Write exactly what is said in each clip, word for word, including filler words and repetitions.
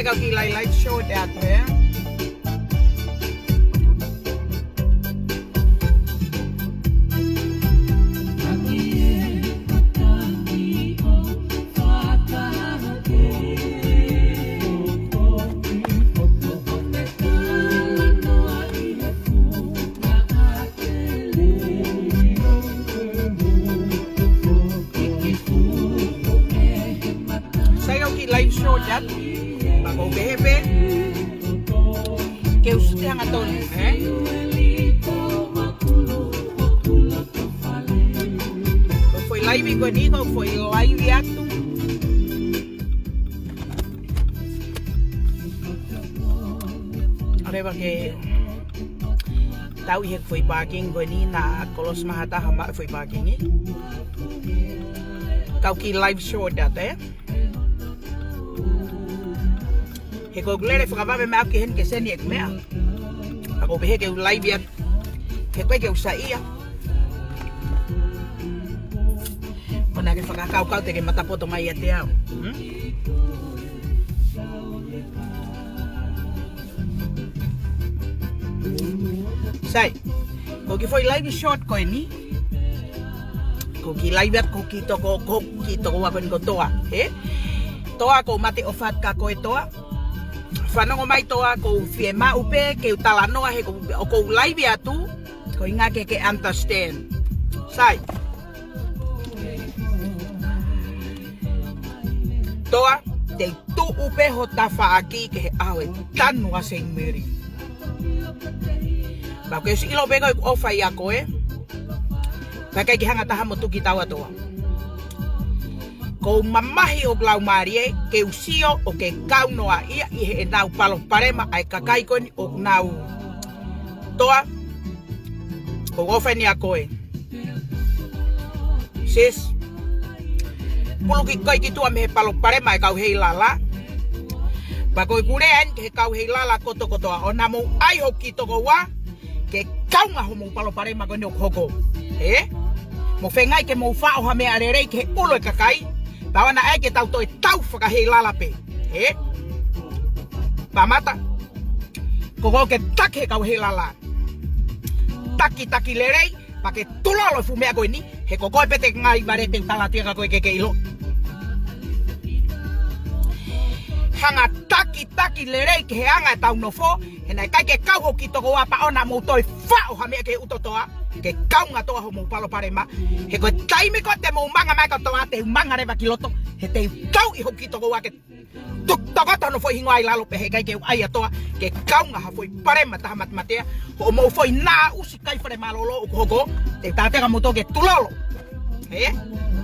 Kau kiʻi live, live short atu, ē? Sai, kau kiʻi live short atu. Pea ʻoku ou pehē pē ke u sio hangatonu, ē? Ko e foʻi live ko eni, ko e foʻi live atu. ʻAlu leva ke tau ʻi he foʻi parking ko eni, naʻa kolosi mai ha taha maʻu e foʻi parking ē. Kau kiʻi live short atu, ē? He ko ʻeku lele fakavave mai ʻaʻaku ki heni ke seni ʻeku meʻa. Pea ʻoku ou pehē ke u live atu. He ko e ke u saiʻia. ʻOua naʻa ke fakakaukau te ke matapoto mai ʻiate au. Hmm? Sai, ko e kiʻi foʻi live short ko eni. Ko e kiʻi live atu, ko e kiʻi toko, ko e kiʻi tokoua ko eni ko Toa, ē? Toa, ʻoku ou mateʻofa atu kia koe Toa. Fanongo mai Toa, ʻoku ou fiemaʻu pē ke u talanoa he ko, ʻoku ou live atu. Ko e ʻuhinga ke ke understand. Sai. Toa, te u tuʻu pē ho tafaʻaki ki he ʻaho ʻe tanu ʻa Saint Mary. Pea ʻoku ke ʻosi ʻilo pē ko ʻeku ʻofa ʻia koe. Pea ʻikai ke hanga taha mo tuki taua Toa. ʻOku ou mamahi ʻi hoku laumālie ke u sio ʻoku ke kaunoaʻia ʻi heʻenau palopalema ʻa e kakai ko eni ʻoku nau. Toa, ʻoku ou ʻofa eni ʻia koe. Sis, puluki koe ki tuʻa mei he palopalema ʻa e kau heilala. Pea ko ʻeku lea eni ki he kau heilala kotokotoa, ʻoua naʻa mou ʻai hoku kiʻi tokoua ke kaunga hoʻomou palopalema ko eni ʻoku hoko. Ē? Mou feinga ke mou faʻo ha meʻa lelei ki he ʻulu ʻo e kakai. Pea ʻoua naʻa ʻai ke tau toe tau fakaheilala pē. Ē? Pea mata. Ko koe ke taki he kau heilala. Takitaki lelei, pea ke tulolo e fuʻu meʻa ko eni, he ko koe pē te ngai vale te u tala atu kia koe ke ke ʻilo. Hanga takitaki lelei ki he anga ʻetau nofo, he naʻe ʻikai ke kau hoku kiʻi tokoua pea ʻoua naʻa mou toe faʻo ha meʻa ki he ʻuto Toa, ke kaunga Toa hoʻomou palopalema. He ko e taimi ko ē te mou manga mai kia Toa te u manga leva ki loto, he te u tauʻi hoku kiʻi tokoua ke tuk tokoto hono foʻi hingoa ʻi lalo pea he ʻikai ke u ʻai ʻa Toa ke kaunga ha foʻi palema taha matematea. Hoʻomou foʻi naʻusi kai fale mālōlō ʻoku hoko, te u tala atu kia moutolu ke tulolo. Ē?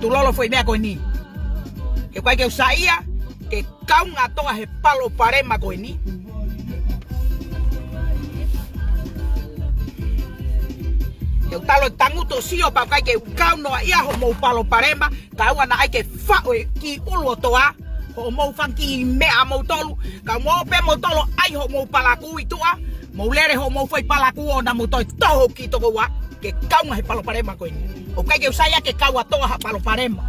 Tulolo foʻi meʻa ko eni. He ʻoku ʻikai ke u saiʻia ke kaunga Toa he palopalema ko eni. Ke u talo e tangutu ʻo sio pea ʻikai ke u kaunoaʻia hoʻomou palopalema, kae ʻoua naʻa ʻai ke faʻo e kiʻi ʻulu ʻo Toa hoʻomou fanga kiʻi meʻa ʻa moutolu, ka mou pē moutolu ʻai hoʻomou palakū ʻi tuʻa, mou lele hoʻomou foʻi palakū ʻoua naʻa mou toe toho hoku kiʻi tokoua ke kaunga he palopalema ko eni. ʻOku ʻikai ke u saiʻia ke kau ʻa Toa ha palopalema.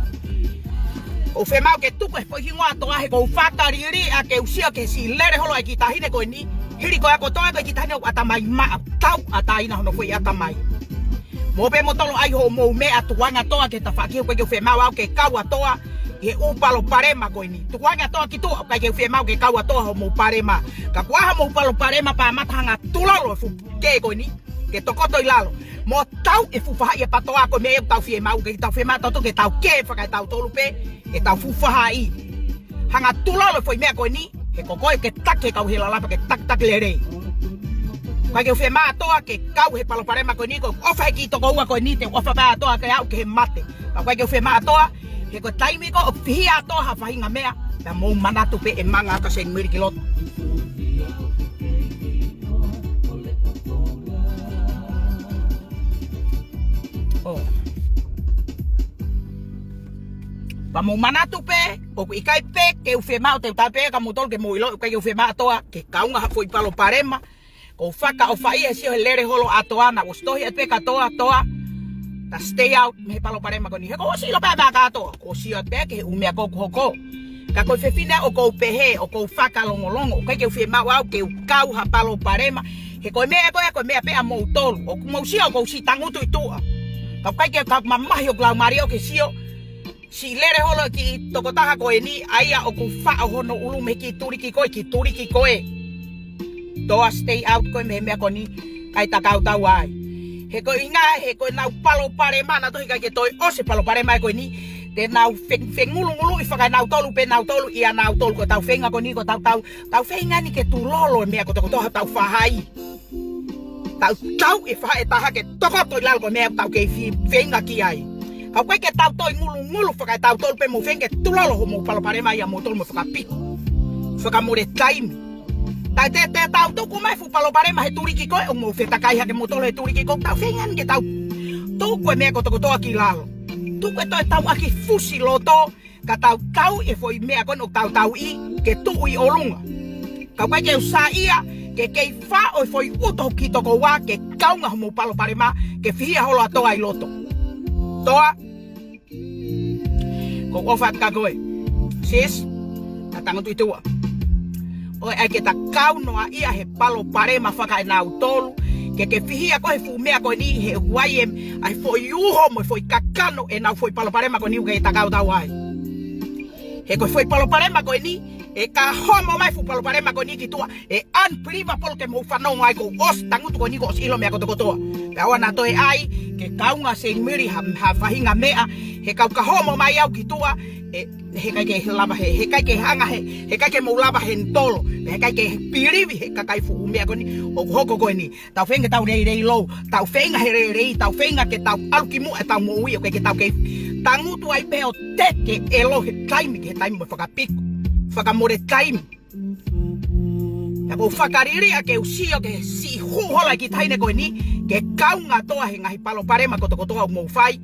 ʻOku ou fiemaʻu ke tuku e foʻi hingoa ʻo Toa he ʻoku ou fakaliliʻa ke u sio ki he siʻi lele holo ʻa e kiʻi taʻahine ko eni. Hili ko ia ko Toa ko e kiʻi taʻahine ʻoku ʻatamai maʻa, tauʻatāina hono foʻi ʻatamai. Mou pē moutolu ʻai hoʻomou meʻa, tukuange ʻa Toa ki he tafaʻaki, ʻoku ʻikai ke u fiemaʻu au ke kau ʻa Toa ʻi he ʻū palopalema ko eni. Tukuange ʻa Toa ki tuʻa, ʻoku ʻikai ke u fiemaʻu ke kau ʻa Toa hoʻomou palema. Ka kuo ʻi ai haʻamou palopalema pea mata, hanga ʻo tulolo e fuʻu kē ko eni ke tokoto ʻi lalo. Mou tauʻi e fuʻu faʻahi ʻa Toa, ko e meʻa ia ʻoku tau fiemaʻu, ʻikai ke tau fiemaʻu tautolu ke tau kē fakaetautolu pē ʻetau fuʻu faʻahi. Hanga ʻo tulolo e foʻi meʻa ko eni, he ko koe ke taki he kau heilala pea ke takitaki lelei. ʻOku ʻikai ke u fiemaʻu ʻa Toa ke kau he palopalema ko eni, ko e ʻofa he kiʻi tokoua ko eni, te u ʻofa pē ʻa Toa ke aʻu ki he mate. Pea ʻoku ʻikai ke u fiemaʻu ʻa Toa, he ko e taimi ko ē ʻoku fihia ʻa Toa ha faʻahinga meʻa, pea mou manatu pē ʻe manga ʻa Saint Mary ki loto. ʻŌ. Pea mou manatu pē, ʻoku ʻikai pē ke u fiemaʻu, te u tala pē kia moutolu ke mou ʻilo, ʻoku ʻikai ke u fiemaʻu ʻa Toa ke kaunga ha foʻi palopalema. ʻOku ou fakaʻofaʻia he sio he lele holo ʻa Toa, naʻá ku ʻosi tohi atu pē kia Toa, Toa, ta stay out mei he palopalema ko eni. He kuo u ʻosi ʻilo pē ʻa e meʻa kia Toa, kuo u ʻosi ʻilo pē ki he ʻū meʻa ko ē ʻoku hoko. Ka ko e fefine ʻoku ou pehē, ʻoku ou fakalongolongo, ʻoku ʻikai ke u fiemaʻu au ke u kau ha palopalema. He ko e meʻa ko ē, ko e meʻa pē ʻamoutolu. ʻOku mou sio, ʻoku ou siʻi tangutu ʻi tuʻa. Ka ʻoku ʻikai ke u kau mamahi ʻoku lau mālie ʻo ke sio. Siʻi lele holo ki tokotaha ko eni, ʻa ia ʻoku faʻo hono ʻulu mei he kiʻi tuliki ko ē, kiʻi tuliki ko ē. Toa, stay out koe mei he meʻa ko eni, ʻikai ta kau tau ai. He ko e ʻuhinga, he ko ʻenau palopalema, naʻa tohi ʻikai ke toe ʻosi e palopalema ko eni, te nau fe-, fengulunguluʻi fakaenautolu pē nautolu ʻia nautolu, ko ʻetau feinga ko eni, ko ʻetau tau, tau feinga ni ke tulolo e meʻa kotokotoa hotau faʻahi. Tau tau e faʻahi ʻe taha ke tokoto ʻi lalo ko e meʻa ʻoku tau kei fi-, feinga ki ai. Ka ʻoku ʻikai ke tau toe ngulungulu fakaetautolu pē mo feinga ke tulolo hoʻomou palopalema ʻia moutolu mo fakapiko. Fakamole taimi. Taʻe te, te tau tuku mai e fuʻu palopalema he tuliki ko ē, ʻo mou fetakai hake moutolu he tuliki ko ē, tau feinga ni ke tau tuku e meʻa kotokotoa ki lalo. Tuku e toe tau ʻaki fusi loto, ka tau tau e foʻi meʻa ko eni ʻoku tau tauʻi ke tuʻu ʻi ʻolunga. Ka ʻoku ʻikai ke u saiʻia ke kei faʻo e foʻi ʻuto ki tokoua ke kaunga hoʻomou palopalema, ke fihia holo ʻa Toa ʻi loto. Toa, ʻoku ou ʻofa atu kia koe. Sis, ta tangutu ʻi tuʻa. ʻOua ʻe ʻai ke ta kau noaʻia he palopalema fakaenautolu. Ke ke fihia koe he fuʻu meʻa ko eni he ʻoku ʻi ai e, ʻa e foʻi uho mo e foʻi kakano ʻenau foʻi palopalema ko eni ʻoku ʻikai ke ta kau tau ai. He ko e foʻi palopalema ko eni, ʻe ka homo mai e fuʻu palopalema ko eni ki tuʻa, ʻe unbelievable ke mou fanongo ai, kuo u ʻosi tangutu ko eni kuo u ʻosi ʻilo e meʻa kotokotoa. Pea ʻoua naʻa toe ʻai ke kaunga Seinimili ha, ha faʻahinga meʻa, he ka u ka homo mai au ki tuʻa, ʻe, he ʻikai ke lava he, he ʻikai ke hanga he, he ʻikai ke mou lava he ntolo, he ʻikai ke pilivi he kakai fuʻu meʻa ko eni, ʻoku hoko ko eni. Tau feinga ke tau leilei lou, tau feinga he lelei, tau feinga ke tau ʻalu ki muʻa ʻetau moʻui, ʻoku ʻikai ke tau kei tangutu ai pē ʻo teke ʻelo he taimi ki he taimi mo fakapiko. Fakamole taimi. Ka ʻoku ou fakaliliʻa ke u sio ki he siʻi hū hola e kiʻi taʻahine ko eni, ke kaunga Toa he ngaahi palopalema kotokotoa ʻoku mou fai.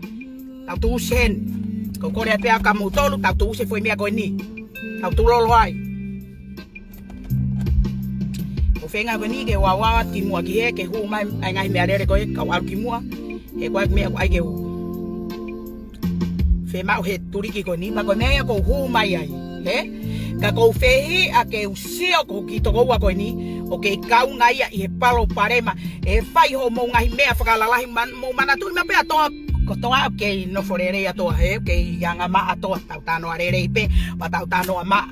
Tau tuʻusi heni. ʻOku ou kole atu pē au kia moutolu, tau tuʻusi e foʻi meʻa ko eni. Tau tulolo ai. ʻOku ou feinga ko eni ke u ʻalu atu ki muʻa ki hē, ke hū mai ʻa e ngaahi meʻalele ko ē, kau ʻalu ki muʻa. He ko e meʻa ʻoku ʻai ke u fiemaʻu he tuliki ko eni, pea ko e meʻa ia ʻoku ou hū mai ai. He? Ka ʻoku ou fehiʻa ke u sio ko e kiʻi tokoua ko eni, ʻoku kei kaunga ia ʻi he palopalema. ʻE fai hoʻomou ngaahi meʻa fakalalahi, man-, mou manatuʻi mai pē ʻa Toa, ko Toa ʻoku kei nofo lelei ʻa Toa he, ʻoku kei angamaʻa ʻa Toa, tau talanoa lelei pē, pea tau talanoa maʻa.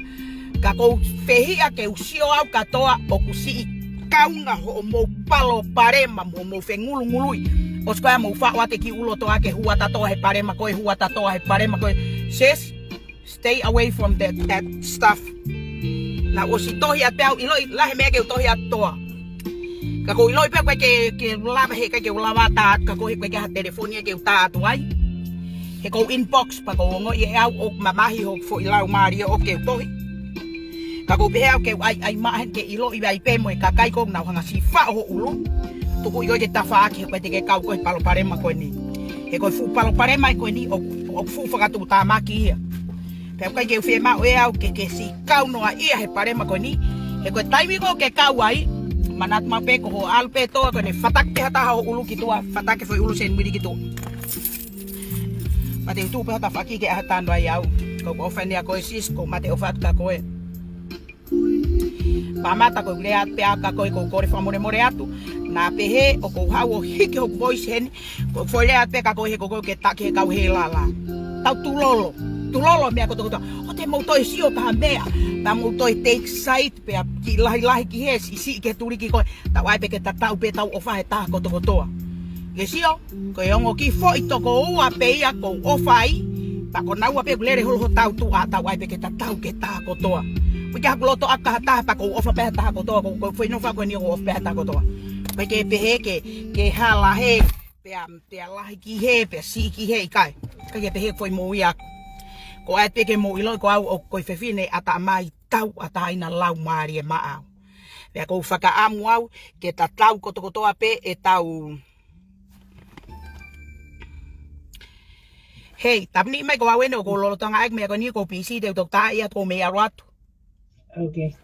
Ka ʻoku ou fehiʻa ke u sio au kia Toa ʻoku siʻi kaunga hoʻomou palopalema mo hoʻomou fengulungului. ʻOsi ko ia mou faʻo atu e kiʻi ʻulu ʻo Toa ke hū atu ʻa Toa he palema ko ē, hū atu ʻa Toa he palema ko ē. Sis, stay away from that, that stuff. Naʻá ku ʻosi tohi atu pē au, ʻiloʻi lahi e meʻa ke u tohi atu Toa. Ka ʻoku ou ʻiloʻi pē ʻoku ʻikai ke, ke lava he ʻikai ke u lava tā atu kia koe he ʻoku ʻikai ke ʻi ai ha telefoni ia ke u tā atu ai. He ʻoku ou inbox pea ʻoku ou ongoʻi ʻe au ʻoku mamahi hoku foʻi lau mālie ʻoku ou tohi. Ka ʻoku ou pehē au ke u ʻai, ʻai maʻa heni ke ʻiloʻi ai pē mo e kakai ʻoku nau hanga siʻi faʻo ho ʻulu. Tuku ʻi koe ke tafaʻaki he ʻoku ʻikai te ke kau koe he palopalema ko eni. He ko e fuʻu palopalema ko eni ʻoku, ʻoku fuʻu fakatuʻutāmaki ia. Pea ʻoku ʻikai ke u fiemaʻu ʻe au ke ke siʻi kau noaʻia he palema ko eni. He ko e taimi ko ē ʻoku ke kau ai, manatu maʻu pē ko hoʻo ʻalu pē Toa ko ʻene fataki pē ha taha ho ʻulu ki tuʻa, fataki e foʻi ʻulu Seinimili ki tuʻa. Mate u tuʻu pē ha tafaʻaki ke ʻai ha tano ai au. ʻOku ou ʻofa eni ʻia koe sis, ʻoku ou mate ʻofa atu kia koe. Pea mata ʻoku ou lea pē au kia koe, ʻoku ou kole fakamolemole atu. Naʻa pehē ʻoku ou haʻu ʻo hiki hoku voice heni, ʻoku ou foʻi lea pē kia koe he ʻoku ou ke taki he kau he lala. Tau tulolo. Tulolo e meʻa kotokotoa. ʻOua te mou toe sio ki ha meʻa. Naʻa mou toe take side pea kiʻi lahilahi ki hē, siʻisiʻi ki he tuliki ko ē. Tau ʻai pē ke tatau pē ʻetau ʻofa he taha kotokotoa. Ke sio, ko e ongo kiʻi foʻi toko ua pē ia ʻoku ou ʻofa ai, pea ko naua pē ʻoku lele holo hotau tuʻa, tau ʻai pē ke tatau ki he taha kotoa. ʻOku ʻikai ke u loto ʻaki ha taha pea ʻoku ou ʻofa pē he taha kotoa, ko, ko e foʻi nofo ko eni ʻoku ou ʻofa pē he taha kotoa. ʻOku ʻikai ke pehē ke, ke hala hē, pea, pea lahi ki hē, pea siʻi ki hē ʻikai. ʻIkai ke pehē foʻi moʻui ʻaku. ʻOku ʻai pē ke mou ʻilo ko au ʻoku ou fefine ʻatamai tauʻatāina lau mālie maʻau. Pea ʻoku ou fakaʻamu au ke tatau kotokotoa pē ʻetau. Hei, tāpuni mai ko au eni ʻoku ou lolotonga ʻai e meʻa ko eni ʻoku ou pisi te u toki tā ia ʻoku ou mei ʻalu atu. Okay.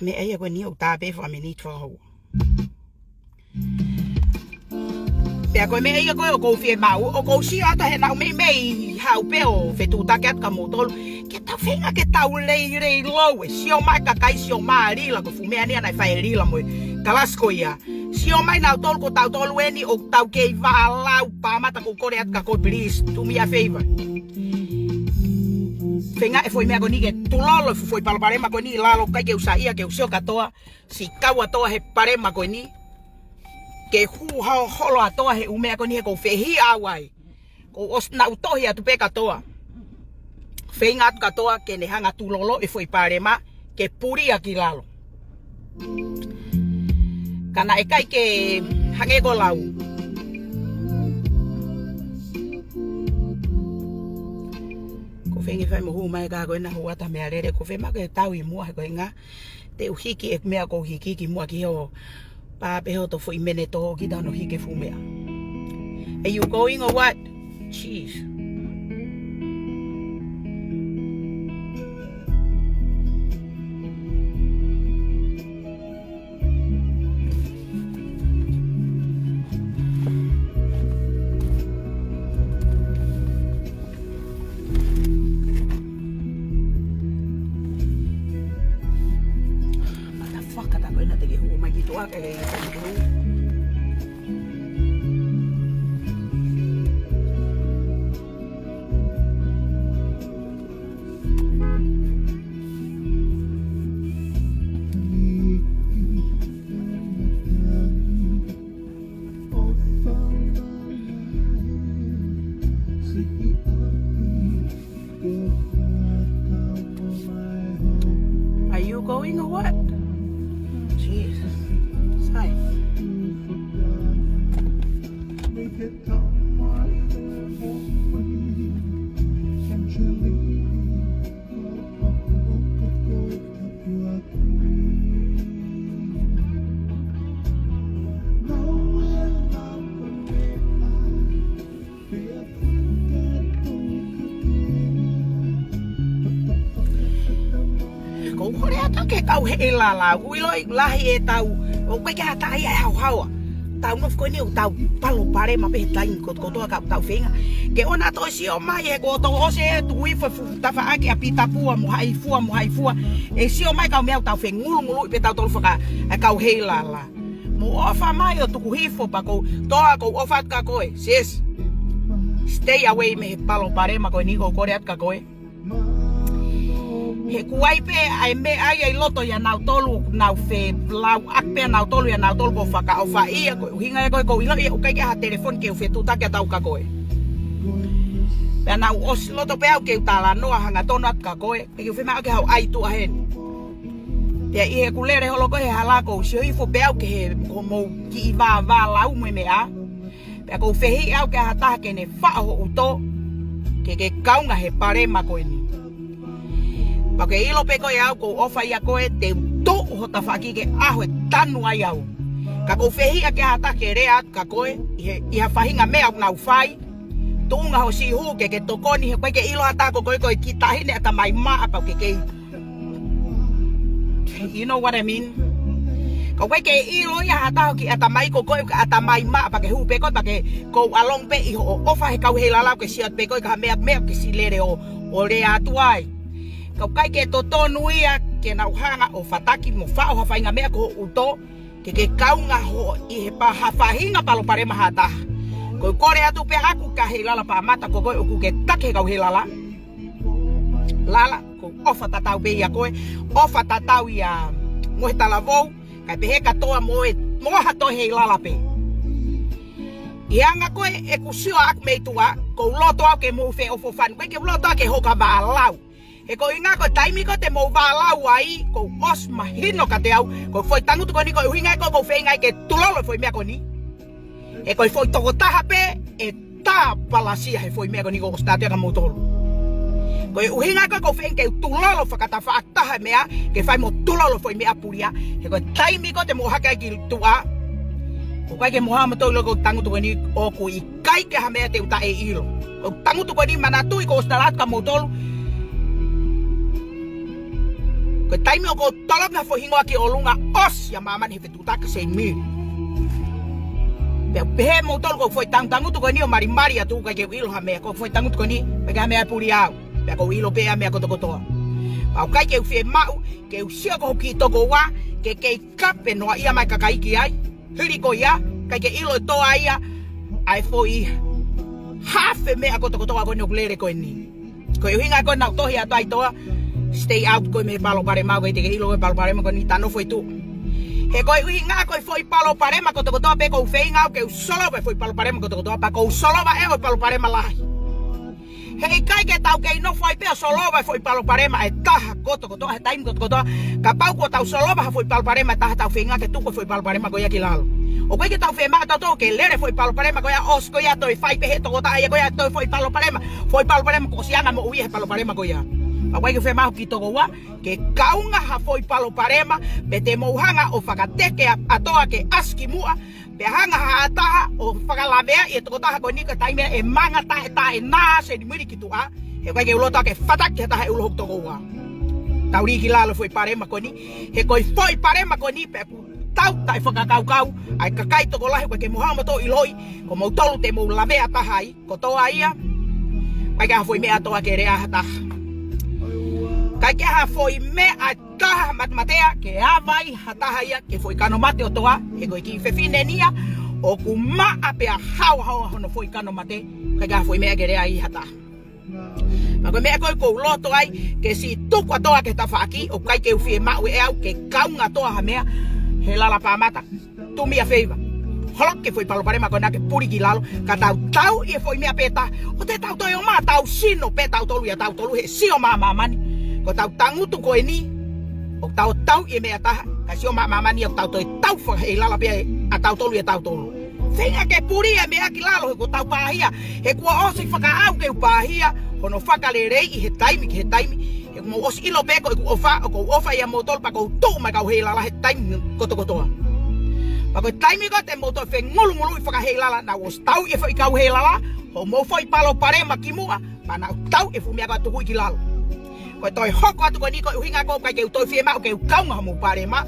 Meʻa ia ko eni ʻoku tā pē fakaminiti fakahoua. Pea ko e meʻa ia ko ē ʻoku ou fiemaʻu, ʻoku ou sio atu he naʻa ku meimei haʻu pē ʻo fetuʻutaki atu kia moutolu. Ke tau feinga ke tau leilei lou e sio mai kakai sio mai lila ko e fuʻu meʻa ni naʻe fai e lila mo e kalasi ko ia. Sio mai nautolu ko tautolu eni ʻoku tau kei vālau pā mata, ʻoku ou kole atu kia koe, please, do me a favor. Feinga e foʻi meʻa ko eni ke tulolo e fuʻu foʻi palopalema ko eni ʻi lalo, ʻikai ke u saiʻia ke u sio kātoa, siʻi kau ʻatoa he palopalema ko eni. Ke hū hao holo ʻatoa he ʻū meʻa ko eni he ʻoku ou fehiʻa au ai. Kuo ʻosi naʻa ku tohi atu pē kātoa. Feinga atu kātoa ke ne hanga tulolo e foʻi palopalema ke pulia ki lalo. Ka naʻe ʻikai ke hangē ko e lau. Ko e feinga fai mo hū mai ka ko ena hū atu ha meʻalele, ko e feinga ke tau ʻi muʻa he ko e ʻuhinga te u hiki e meʻa ʻoku ou hiki ki muʻa ki hoʻo pā pē hoto foʻi miniti ʻo kita hono hiki e fuʻu meʻa. Are you going or what? Jeez. Motherfucker, tā ko ena te ke hū mai ki tuʻa ke ke hū. Are you going or what? Jesus. Sai. Ko u hore atu ke kau heilala, ʻoku ʻiloʻi lahi e tau, ʻoku ʻikai ke ʻi ai ha taha ia ʻe haohaoa. Tau nofo ko eni ʻoku tau palopalema pē he taimi kotoa ka tau feinga ke ʻoua naʻa toe sio mai he kuo tau ʻosi e tuku hifo e fuʻu tafaʻaki ʻa Pitapua mo Haifua mo Haifua. ʻE sio mai kau meʻa ʻoku tau fengulunguluʻi pē tautolu faka e kau heilala. Mou ʻofa mai ʻo tuku hifo pea kou toa kou ʻofa atu kia koe, sis. Stay away mei he palopalema ko eni, kou kole atu kia koe. He ʻoku ʻi ai pē ʻa e meʻa ia ʻi loto ʻia nautolu, nau felau ʻaki pē ʻa nautolu ʻia nautolu, kou fakaʻofaʻia, ko e ʻuhinga ia ko ē kou ʻiloʻi ʻoku ʻikai ke ʻi ai ha telefoni ke u fetuʻutaki atu au kia koe. Pea naʻa ku ʻosi loto pē au ke u talanoa hangatonu atu kia koe, ʻikai ke u fiemaʻu ke haʻu ʻai tuʻa heni. Pea ʻi heʻeku lele holo ko ē he hala kou sio hifo pē au ki he, ko hoʻomou kiʻi vāvālau mo e meʻa. Pea kou fehiʻa au ki ha taha ke ne faʻo hoʻo ʻuto, ke ke kaunga he palopalema ko eni. Pea ke ʻilo pē koe au kou ʻofa ʻia koe, te u tuʻu ho tafaʻaki ke ʻaho ʻe tanu ai au. Ka kou fehiʻa ki ha taha ke lea atu kia koe, ʻi he, ʻi ha faʻahinga meʻa ʻoku nau fai, tuʻunga ho siʻi hū ke ke tokoni, he ʻoku ʻikai ke ʻilo ha taha ko koe ko e kiʻi taʻahine ʻatamai maʻa pea ke kei You know what I mean? Ka ʻoku ʻikai ke ʻilo ia ha taha ki ʻatamai ko koe, ʻatamai maʻa pea ke hū pē koe, pea ke kou ʻalonga pē ʻi hoʻo ʻofa he kau heilala ke sio atu pē koe ki ha meʻa, meʻa ke siʻi lele ʻo, ʻo lea atu ai. Ka ʻoku ʻikai ke totonu ia ke nau hanga ʻo fataki mo faʻo ha faʻahinga meʻa ko hoʻo ʻuto, ke ke kaunga ho ʻi he pa-, ha faʻahinga palopalema ha taha. Kou kole atu pē ʻaku kia Heilala Pāmata, ko koe ʻoku ke taki he kau heilala. Lala, kou ʻofa tatau pē ʻia koe, ʻofa tatau ʻia Mohe Talavou, kae pehē kātoa mo e, mo ha toe heilala pē. ʻI he anga ko ē ʻeku sio ʻaku mei tuʻa, kou loto au ke mou feʻofoʻofani, ʻikai ke u loto au ke hoko ʻo vālau. He ko e ʻuhinga ko e taimi ko ē te mou vālau ai, kuo ʻosi mahino kiate au, ko e foʻi tangutu ko eni ko e ʻuhinga ia ko ē kou feinga ai ke tulolo e foʻi meʻa ko eni. He ko e foʻi tokotaha pē ʻe tāpalasia he foʻi meʻa ko eni kuo ʻosi tala atu kia moutolu. Ko e ʻuhinga ia ko ē kou feinga ke u tulolo fakatafaʻaki taha e meʻa, ke fai mo tulolo e foʻi meʻa pulia. He ko e taimi ko ē te mou hake ai ki tuʻa, ʻoku ʻikai ke mou haʻu mo toe ʻilo ko e tangutu ko eni ʻoku ʻikai ke ha meʻa te u taʻeʻilo. Ko e tangutu ko eni manatuʻi kuo ʻosi tala atu kia moutolu. Ko e taimi ʻoku ou tolongi ha foʻi hingoa ki ʻolunga, ʻosi ʻa māmani he fetuʻutaki Saint Mary. Pea pehē moutolu ko e foʻi tangutangutu ko eni ʻo malimali atu, ʻikai ke u ʻilo ha meʻa, ko e foʻi tangutu ko eni, ʻikai ha meʻa ʻe puli au. Pea ʻoku ou ʻilo pē ʻa e meʻa kotokotoa. Pea ʻoku ʻikai ke u fiemaʻu ke u sio ki hoku kiʻi tokoua ke kei kape noaʻia mai e kakai ki ai. Hili ko ia, ʻikai ke ʻilo ʻe Toa ia ʻa e foʻi hafe meʻa kotokotoa ko eni ʻoku lele ko eni. Ko e ʻuhinga ko ē naʻá ku tohi atu ai, Toa, stay out koe mei he palopalema, ʻoku ʻikai te ke ʻilo e palopalema ko eni, tā nofo ʻi tuʻa. He ko e ʻuhinga ko e foʻi palopalema kotokotoa pē ʻoku ou feinga au ke u solova e foʻi palopalema kotokotoa, pea ʻoku ou solova ʻe au e palopalema lahi. He ʻikai ke tau kei nofo ai pē ʻo solova e foʻi palopalema ʻe taha kotokotoa, he taimi kotokotoa. Kapau kuo tau solova ha foʻi palopalema ʻe taha, tau feinga ke tuku e foʻi palopalema ko ia ki lalo. ʻOku ʻikai ke tau fiemaʻu ʻe tautolu ke lele e foʻi palopalema ko ia, ʻosi ko ia toe fai pē ʻe he tokotaha ia ko ia toe foʻi palopalema, foʻi palopalema, kuo ʻosi anga moʻui ia he palopalema ko ia. Pea ʻoku ʻikai ke u fiemaʻu ki he tokoua ke kaunga ha foʻi palopalema, pe te mou hanga ʻo fakateke ʻa, ʻa Toa ke ʻasi ki muʻa, pea hanga ha taha ʻo fakalaveaʻi e tokotaha ko eni ko e taimi ʻe manga taʻe, taʻe nā senimili ki tuʻa. He ʻoku ʻikai ke u loto ke fataki ha taha ʻi he ʻulu hoku tokoua. Tau lī ki lalo e foʻi palopalema ko eni. He ko e foʻi palopalema ko eni pē ʻoku tau taʻefakakaukau ai e kakai tokolahi, ʻoku ʻikai ke mou hanga ʻo toe ʻiloʻi, ko moutolu te mou lavea taha ai, ko Toa ia. ʻIkai ke ʻi ai ha foʻi meʻa ʻa Toa ke lea ai ha taha. ʻIkai ke ʻi ai ha foʻi meʻa ʻa e taha matematea ke ava ai ha taha ia ki he foʻi kano mate ʻo Toa, he ko e kiʻi fefine eni ia ʻoku maʻa pea haohaoa hono foʻi kano mate, ʻikai ke ʻi ai ha foʻi meʻa ke lea ai ha taha. Pea ko e meʻa ko ē ʻoku ou loto ai ke siʻi tuku ʻa Toa ki he tafaʻaki, ʻoku ʻikai ke u fiemaʻu ʻe au ke kaunga ʻa Toa ha meʻa he lala pāmata. Do me a favor. Holoki e foʻi palopalema ko ena ke puli ki lalo, ka tau tauʻi e foʻi meʻa pē ʻe taha. ʻOua te tau toe ō mai ʻo tau sino pē tautolu ʻia tautolu he sio mai ʻa māmani. Ko ʻetau tangutu ko eni, ʻoku tau tauʻi e meʻa ʻe taha, kae sio mai ʻa māmani ʻoku tau toe tau fakaheilala pē ʻa tautolu ʻia tautolu. Feinga ke puli e meʻa ki lalo he kuo tau pāhia. He kuo ʻosi fakaʻau ke u pāhia hono fakaleleiʻi he taimi ki he taimi. He ʻoku mou ʻosi ʻilo pē ko ʻeku ʻofa, ʻoku ou ʻofa ʻia moutolu pea ʻoku ou tuʻu mai e kau heilala he taimi kotokotoa. Pea ko e taimi ko ē te mou toe fengulunguluʻi fakaheilala, naʻa ku ʻosi tauʻi e foʻi kau heilala, hoʻomou foʻi palopalema ki muʻa, pea naʻa ku tauʻi e fuʻu meʻa ko ē ʻo tukuʻi ki lalo. Ko e toe hoko atu ko eni ko e ʻuhinga ko ē ʻoku ʻikai ke u toe fiemaʻu ke u kaunga hoʻomou palopalema.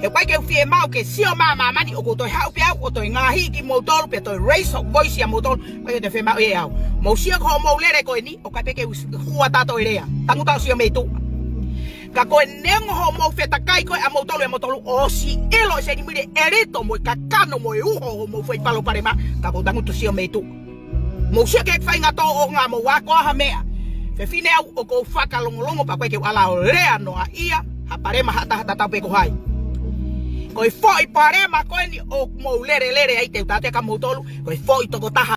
He ʻoku ʻikai ke u fiemaʻu ke sio mai ʻa māmani ʻoku ou toe haʻu pē au ʻo toe ngaahi kimoutolu pea toe raise hoku voice ʻia moutolu. ʻIkai ke u toe fiemaʻu ia ʻe au. Mou sio ki hoʻomou lele ko eni, ʻoku ʻikai pē ke u hua tato e lea. Tangutu ʻo sio mei tuʻa. Ka ko e neongo hoʻomou fetakai ko ē ʻa moutolu ʻia moutolu, ʻosi ʻilo ʻe senimili e lito mo e kakano mo e uho hoʻomou foʻi palopalema, ka ʻoku ou tangutu ʻo sio mei tuʻa. Mou sio ki he faʻahinga tōʻonga, mou ako ha meʻa. Fefine au, ʻoku ou fakalongolongo pea ʻoku ʻikai ke u ala ʻo lea noaʻia ha palopalema ʻa ha taha, tatau pē ko hai. Ko e foʻi palopalema ko eni ʻoku mou lelelele ai, te u tala atu kia moutolu, ko e foʻi tokotaha